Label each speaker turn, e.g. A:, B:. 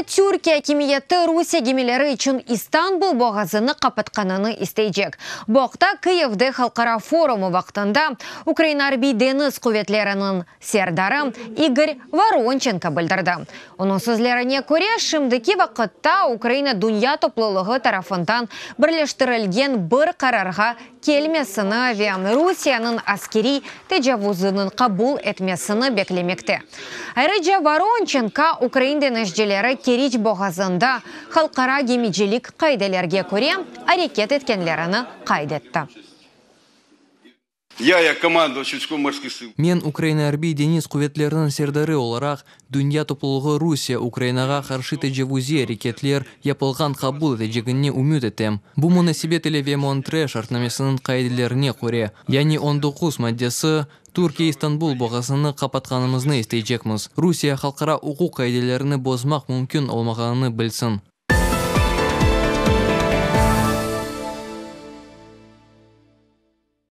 A: Ukraina Türkiye akimiyeti Rusiye gemileri içün İstanbul boğazını qapatqanını isteycek. Bu aqta Kıyivde Halqara forumı vaqtında Ukraina Arbiy-deñiz quvetleriniñ serdarı İgor Voronçenko bildirdi. Onıñ sözlerine köre, şimdiki vaqıtta Ukraina dünya toplulığı tarafından birleştirilgen bir qararğa kelmesini ve Rusiyeniñ askeriy tecavuzınıñ qabul etmesini beklemekte. Ayrıca Voronçenko, ukrain deñizcileri Keriç boğazında halqara gemicilik qaidelerge köre areket etkenlerini qayd etti.
B: Men, Ukraina Arbiy deñiz quvetleriniñ serdarı olaraq, dünya toplulığı Rusiye Ukrainağa qarşı tecavuziy areketler yapılğan qabul etecegine ümüt etem. Bu munasebet ile ve Montre şartnamesiniñ qaidelerine köre, yani 19 maddesi, Türkiye İstanbul boğazını qapatqanımıznı isteycekmiz. Rusiye halqara uquq qaidelerini bozmaq mümkün olmağanını bilsin.